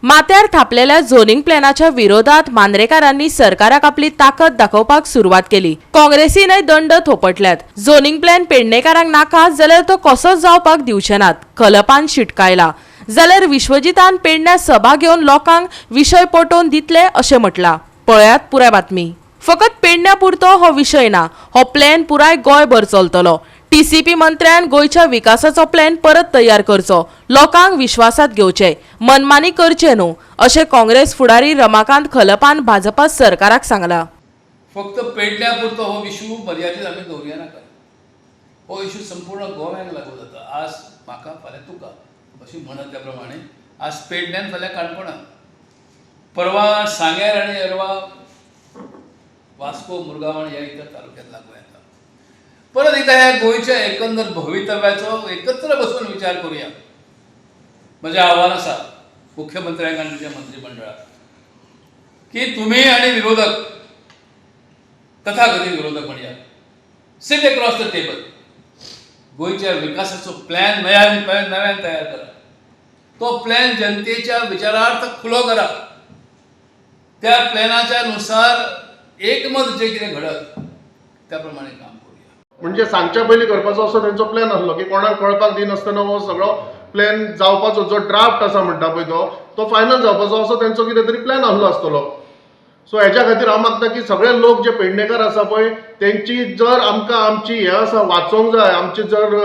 माथ्यार थापलेल्या झोनिंग प्लॅनाच्या विरोधात मांद्रेकारांनी सरकाराक आपली ताकद दाखोवपाक सुरवात केली. काँग्रेसीनय दंड थोपटल्यात. झोनिंग प्लॅन पेडणेकारांक नाका जाल्यार तो कसोच जावपाक दिवचे नात, खलपान शिटकायला. जाल्यार विश्वजितान पेडण्या सभा घेवन लोकांक विशय पटोवन दितले अशें म्हटलां. पळयात पुराय बातमी. फकत पेडण्या पुरतो हो विशय ना, हो प्लॅन पुराय गोंयभर चलतलो. टीसीपी मंत्र्यान गोंयच्या विकासाचो प्लॅन परत तयार करचो, लोकांक विश्वासात घेवचे, मनमानी करचे न्हू, अशें काँग्रेस फुडारी रमाकांत खलपान भाजपा सरकाराक सांगला. फक्त पेडण्या पुरतो हो इशू मर्यादीत आमी दवरुया नाका. हो इशू संपूर्ण गोव्याक लागू जाता. आज म्हाका, फाल्यां तुका अशी म्हणत त्या प्रमाणे आज पेडण्यान, फाल्यां काणकोणान, परवा सांग्यार आनी येरवा वास्को, मुरगांव आनी ह्या इतर तालुक्यात लागू येता. परत एकदा ह्या गोंयच्या एकंदर भवितव्याचो एकत्र बसून विचार करुया. म्हजें आव्हान आसा मुख्यमंत्र्यांक आनी तुज्या मंत्रीमंडळाक की तुमी आनी विरोधक, तथाकथीत विरोधक म्हणया, सीट एक्रॉस the table, गोंयच्या विकासाचो प्लॅन नव्यान नव्यान तयार करा. तो प्लॅन जनतेच्या विचारार्थ खुलो करा. त्या प्लॅनाच्या नुसार एकमत जे कितें घडत त्या प्रमाणे काम करूया. म्हणजे सांगच्या पयलीं करपाचो असो तेंचो प्लॅन आसलो की कोणाक कळपाक दिनासतना हो सगळो प्लॅन जावपाचो. जो ड्राफ्ट आसा म्हणटा पळय, तो तो फायनल जावपाचो असो तेंचो कितें तरी प्लॅन आसलो आसतलो. सो हेज्या खातीर हांव मागता की सगळे लोक जे पेडणेकार आसा पळय, तेंची जर आमकां आमची हें आसा वाचोवंक जाय, आमचे जर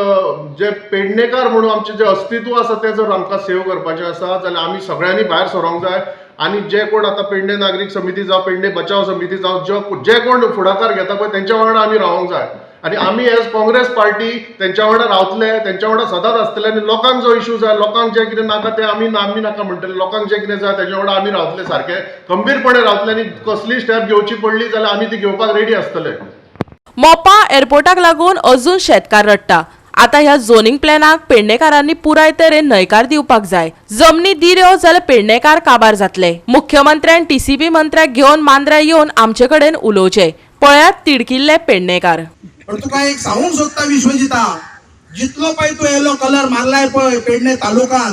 जे पेडणेकार म्हणून आमचें जें अस्तित्व आसा तें जर आमकां सेव करपाचें आसा जाल्यार आमी सगळ्यांनी भायर सरोंक जाय. आनी जे कोण आतां पेडणे नागरीक समिती जावं, पेडणे बचाव समिती जावं, जे जे कोण फुडाकार घेता पळय, तेंच्या वांगडा आमी रावोंक जाय. आनी आमी एज काँग्रेस पार्टी तेंच्या वांगडा रावतले, तेंच्या वांगडा सदांच आसतले. आनी लोकांक जो इशू जाय, लोकांक जें कितें नाका तें आमी आमी नाका म्हणटले. लोकांक जें कितें जाय तेंच्या वांगडा आमी रावतले, सारके खंबीरपणे रावतले. आनी कसलीय स्टेप घेवची पडली जाल्यार आमी ती घेवपाक रेडी आसतले. मोपा एअरपोर्टाक लागून अजून शेतकार रडटा. आता ह्या झोनिंग प्लॅनाक पेडणेकारांनी पुराय तरेन न्हयकार दिवपाक जाय. जमनी दिल्यो जाल्यार पेडणेकार काबार जातले. मुख्यमंत्र्यान टीसीपी मंत्र्याक घेवन मांद्र्या येवन आमचे कडेन उलोवचे. पळयात तिडकिल्ले पेडणेकार. पण तुका एक सांगूंक सोदता विश्वजिता, जितलो पळय तूं येलो कलर मारलाय पळय पेडणे तालुकान,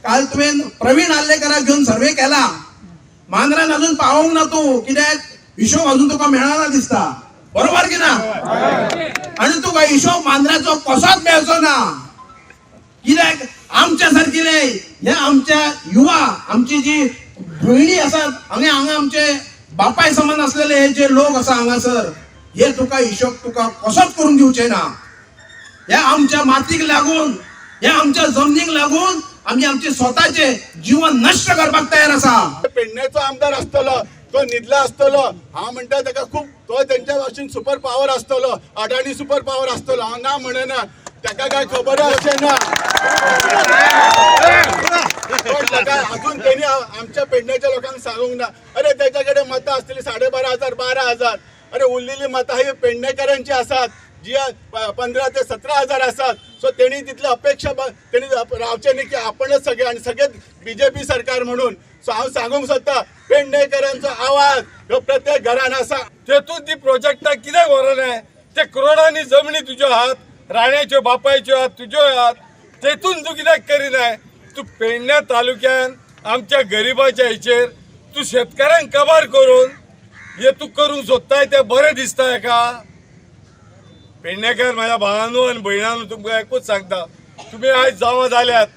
काल तुवें प्रवीण आर्लेकराक घेवन सर्वे केला, मांद्रान अजून पावोंक ना तूं. कित्याक हिशोब अजून तुका मेळना दिसता, बरोबर की ना? आणि तुका हिशोब मांद्र्याचो कसोच मेळचो ना. कित्याक आमच्या सारकिले हे आमच्या युवा, आमची जी भयणी आसात हांगा हांगा, आमचे बापाय समान असलेले हे जे लोक आसा हांगासर, हे तुका हिशोब तुका कसोच करून दिवचे ना. ह्या आमच्या मातीक लागून, ह्या आमच्या जमनीक लागून आमी आमचे स्वताचे जीवन नश्ट करपाक तयार आसा. पेडण्याचो आमदार आसतलो तो न्हिदला आसतलो. हांव म्हणटा ताका खूब तो तेंच्या भाशेन सुपर पावर आसतलो, अडाणी सुपर पावर आसतलो. हांव ना म्हणना, ताका काय खबर आसचें ना. पण ताका अजून तेणी आमच्या पेडण्याच्या लोकांक सांगूंक ना. अरे, तेच्या कडेन मतां आसतली 12,500, 12,000. अरे, उरलेली मतां ही पेडणेकरांची आसात, जी 15 ते 17 हजार आसात. सो तेणी तितली अपेक्षा तेणी रावचें न्ही की आपणच सगळे आनी सगळेच बीजेपी सरकार म्हणून. सो हांव सांगूंक सोदता, पेडणेकरांचो आवाज ह्यो प्रत्येक घरान आसा. तेतून ती प्रोजेक्टाक कित्याक व्हरनाय? ते करोडांनी जमनी तुज्यो आहात, राण्याच्यो, बापायच्यो आहात, तुज्यो आहात, तेतून तूं कित्याक करिनाय? तूं पेडण्या तालुक्यान आमच्या गरिबाच्या हेचेर तूं शेतकाऱ्यांक काबार करून हे तूं करूंक सोदताय तें बरें दिसता हेका? पेडणेकार म्हाज्या भावानू आनी भयणानू, तुमकां एकूच सांगता, तुमी आयज जावा जाल्यात.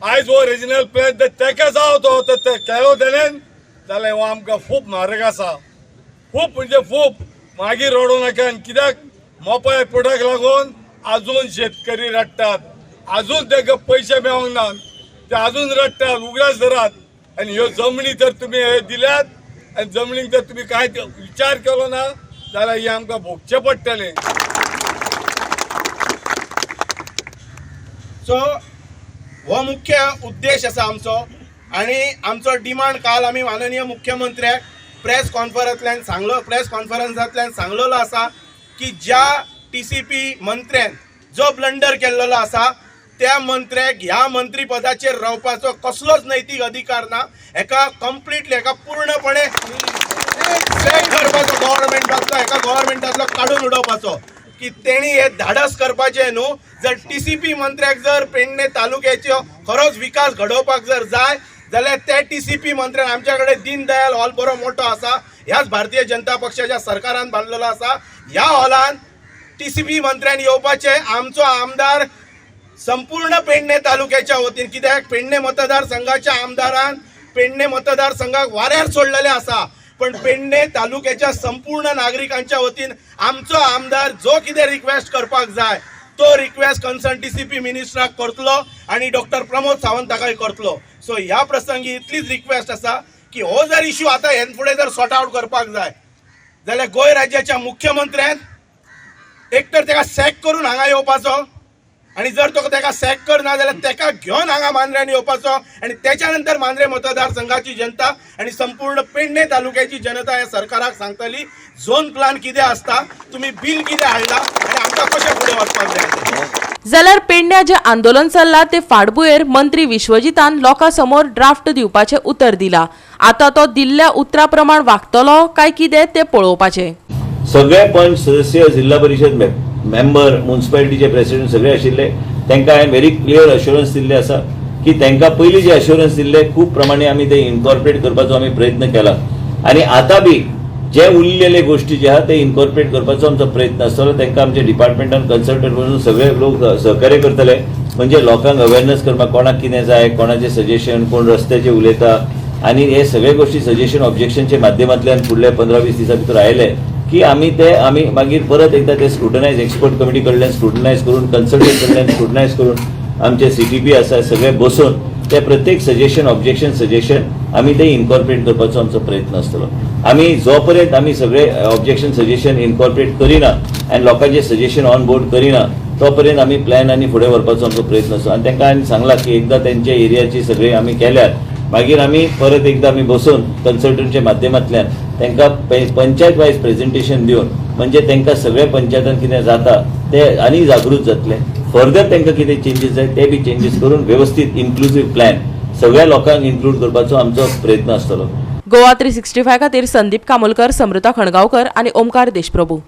आयज हो रिजनल प्लॅन तर तेका जावं तो तर ते केलो तेणेन जाल्यार हो आमकां खूब म्हारग आसा, खूब म्हणजे खूब. मागीर रडूं नाका. आनी कित्याक मोपा एअरपोर्टाक लागून अजून शेतकरी रडटात, अजून तांकां पयशे मेळोंक ना, ते अजून रडटात. उगडास धरात. आनी ह्यो जमनी जर तुमी हे दिल्यात आनी जमनीक जर तुमी कांय विचार केलो ना जाल्यार हे आमकां भोगचें पडटलें. सो हो मुख्य उद्देश आसा आमचो. आनी आमचो डिमांड काल आमी माननीय मुख्यमंत्र्याक प्रेस कॉन्फरन्सांतल्यान सांगलेलो आसा की ज्या टीसीपी मंत्र्यान जो ब्लंडर केल्लो आसा त्या मंत्र्याक ह्या मंत्रीपदाचेर रावपाचो कसलोच नैतीक अधिकार ना. हेका कंप्लिटली, हेका पूर्णपणे सॅक करपाचो गव्हर्मेंटांतलो, हेका गव्हर्मेंटांतलो काडून उडोवपाचो की तेणी हे धाडस करपाचें न्हू. जर टीसीपी मंत्र्याक जर पेडणे तालुक्याचो खरोच विकास घडोवपाक जर जाय जाल्यार ते टीसीपी मंत्र्यान आमच्या कडेन दीनदयाल हॉल बरो मोठो आसा, ह्याच भारतीय जनता पक्षाच्या सरकारान बांदलेलो आसा. ह्या हॉलान टीसीपी मंत्र्यान येवपाचें. आमचो आमदार संपूर्ण पेडणे तालुक्याच्या वतीन, कित्याक पेडणे मतदारसंघाच्या आमदारान पेडणे मतदारसंघाक वाऱ्यार सोडलेले आसा, पण पेडणे तालुक्याच्या संपूर्ण नागरिकांच्या वतीन आमचो आमदार जो कितें रिक्वेस्ट करपाक जाय तो रिक्वेस्ट कन्सर्न टीसीपी मिनिस्टराक करतलो आनी डॉक्टर प्रमोद सावंत ताकाय करतलो. सो ह्या प्रसंगी इतलीच रिक्वेस्ट आसा की हो जर इश्यू आतां हेन फुडें जर सॉर्ट आवट करपाक जाय जाल्यार गोंय राज्याच्या मुख्यमंत्र्यान एक तर ताका सॅक करून हांगा येवपाचो आनी जर तो ताका सॅक करना जाल्यार ताका घेवन हांगा मांद्र्यान येवपाचो आनी त्याच्या नंतर मांद्रे मतदारसंघाची जनता आनी संपूर्ण पेडणे तालुक्याची जनता ह्या सरकाराक सांगतली झोन प्लान कितें आसता, तुमी बील कितें हाडला आनी आमकां कशें फुडें वचपाक जाय. जाल्यार पेडण्या जें आंदोलन चल्लां ते फाटभुंयेर मंत्री विश्वजितान लोकां समोर ड्राफ्ट दिवपाचें उतर दिलां. आतां तो दिल्ल्या उतरा प्रमाण वागतलो काय कितें तें पळोवपाचें. सगळे पंच सदस्य, जिल्हा परिषद मेंबर, म्युन्सिपालिटीचे प्रेसिडेंट सगळे आशिल्ले. तांकां हांवें व्हेरी क्लियर अश्युरन्स दिल्ले आसा की तांकां पयलीं जे अश्युरन्स दिल्ले खूब प्रमाणे आमी ते इनकॉर्पोरेट करपाचो आमी प्रयत्न केला आनी आतां बी जे उरलेले गोश्टी जे आहा ते इनकॉर्पोरेट करपाचो आमचो प्रयत्न आसतलो. तांकां आमच्या डिपार्टमेंटान कन्सल्टंट म्हणून सगळे लोक सहकार्य करतले, म्हणजे लोकांक अवेरनस करपाक कोणाक कितें जाय, कोणाचें सजेशन, कोण रस्त्याचे उलयता आनी हे सगळे गोश्टी सजेशन ऑब्जेक्शनच्या माध्यमांतल्यान फुडल्या 15-20 दिसां भितर आयले की आमी ते आमी मागीर परत एकदा ते स्क्रुटनायज एक्सपर्ट कमिटी कडल्यान स्क्रुटनायज करून, कन्सल्टंट कडल्यान स्क्रुटनायज करून, आमचे सीटीपी आसा सगळे बसून ते प्रत्येक सजेशन, ऑब्जेक्शन, सजेशन आमी ते इनकॉर्पोरेट करपाचो आमचो प्रयत्न आसतलो. आमी जो पर्यंत आमी सगळे ऑब्जेक्शन, सजेशन इनकॉर्पोरेट करिना आनी लोकांचे सजेशन ऑन बोर्ड करिना तो पर्यंत आमी प्लॅन आनी फुडें व्हरपाचो आमचो प्रयत्न आसता. आनी तांकां हांवें सांगलां की एकदां तेंच्या एरियाची सगळी आमी केल्यार मागीर आमी परत एकदां आमी बसून कन्सल्टंटच्या माध्यमांतल्यान तांकां पंचायत वायज प्रेझेंटेशन दिवन, म्हणजे तांकां सगळ्या पंचायतान कितें जाता ते आनी जागृत जातले. फर्दर तांकां कितें चेंजीस जाय ते बी चेंजीस करून वेवस्थीत इन्क्लुजीव प्लॅन सगळ्या लोकांक इन्क्लूड करपाचो आमचो प्रयत्न आसतलो. गोवा 365 खातीर संदीप कामोलकर, समृता खणगांवकर आनी ओमकार देशप्रभू.